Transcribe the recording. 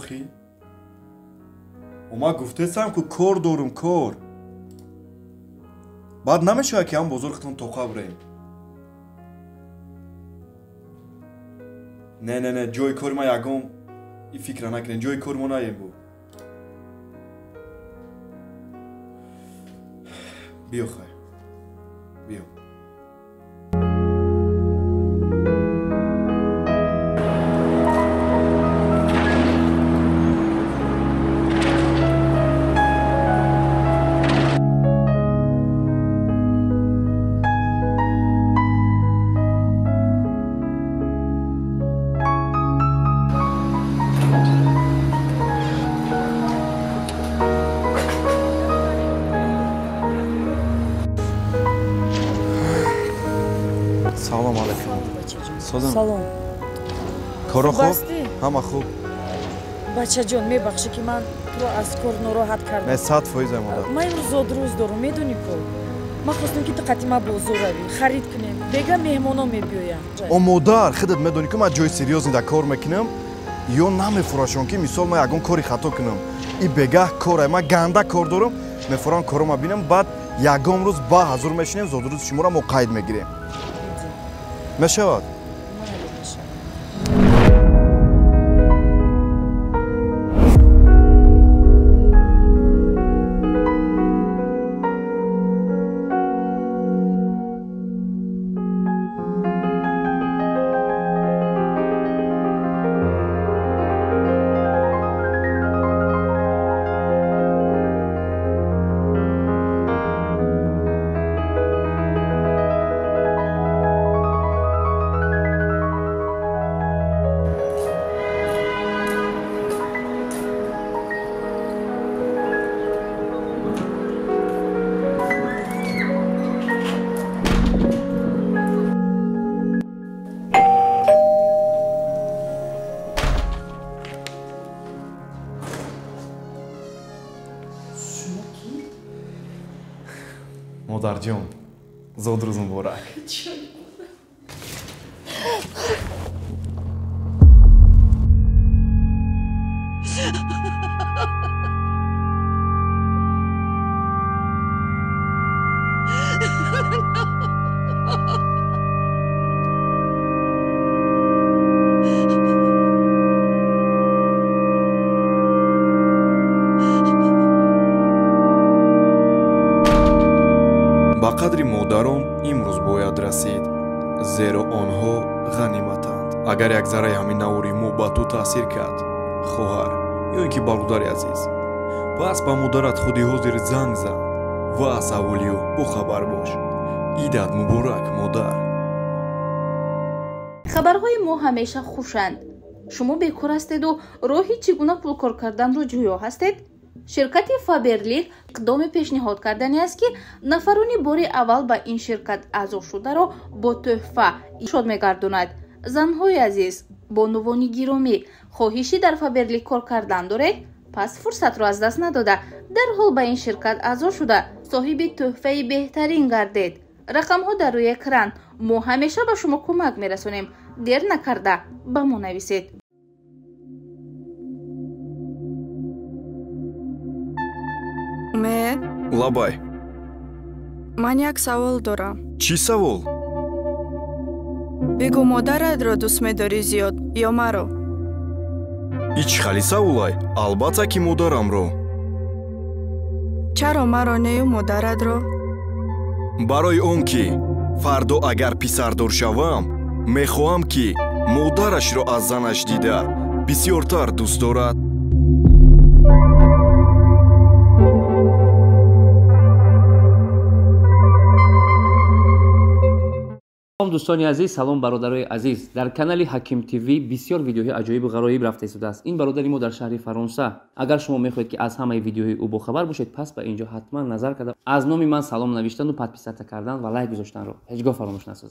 Охи? Ма гуфтесам ку кор дорум, кор. Баъд намешавад ки ҳам бозор хитон тоқа бирем. Не, не, не, ҷои кори ма ягон и фикра накунем, ҷои кори мо наем бу. Биё хай. Биё. Салом алейкум. Салом. Коро хуб? Ҳама хуб. Бачаҷон, мебахшӣ ки ман туро аз кор нороҳат кардам. Не, 100% модар. Ман имрӯз зодрӯз дорам, медонӣ ку? Ман хостам ки ту қатъи ман бозор равӣ, харид кунем. Бега меҳмоно мебиёянд. О модар, худат медонӣ ку ман ҷои серьёзни дар кор мекунам, ё намефурашон ки мисол ман ягон кори хато кунам. И бегаҳ кора, ман ганда кор дорам, мефурам корома бинам, баъд ягон рӯз ба ҳазур мешинем, зодрӯзи шуморо мо қайд мегирем. Мешавад? Модарҷон, зодрӯз муборак. Ба қадри модарон имрӯз бояд расид, зеро онҳо ғаниматанд. Агар як зарраи ҳамин навори мо ба ту таъсир кард, хоҳар ё ин ки бародари азиз, пас ба модарат худи ҳозир занг зан ва аз аҳволи ӯ бохабар бош. Идат муборак, модар. Хабарҳои мо ҳамеша хушанд. Шумо бекор ҳастеду роҳи чӣ гуна пулкор карданро ҷӯё ҳастед? Ширкати Фаберлик иқдоме пешниҳод кардани аст, ки нафарони бори аввал ба ин ширкат аъзо шударо бо тӯҳфа шод мегардонад. Занҳои азиз, бонувони гиромӣ, хоҳиши дар Фаберлик кор кардан доред? Пас фурсатро аз даст надода, дарҳол ба ин ширкат аъзо шуда, соҳиби тӯҳфаи беҳтарин гардед. Рақамҳо дар рӯи экран. Мо ҳамеша ба шумо кӯмак мерасонем. Дер накарда ба мо нависед. Умед? Лабай. Ман як савол дорам. Чӣ савол? Бигӯ, модаратро дӯст медорӣ зиёд ё маро? И чӣ хали саволай? Албатта ки модарамро. Чаро маро нею модаратро? Барои он ки фардо агар писардор шавам, мехоҳам ки модарашро аз занаш дида бисёртар дӯст дорад. Салом дӯстони азиз, салом бародарои азиз. Дар канали Ҳаким ТВ бисёр видеоҳои аҷоибу ғароиб рафта истодааст. Ин бародари мо дар шаҳри Фаронса. Агар шумо мехоҳед ки аз ҳамаи видеоҳои ӯ бохабар бошед, пас ба инҷо ҳатман назар карда, аз номи ман салом навиштану подписата кардан ва лайк гузоштанро ҳеҷ гоҳ фаромӯш насозед.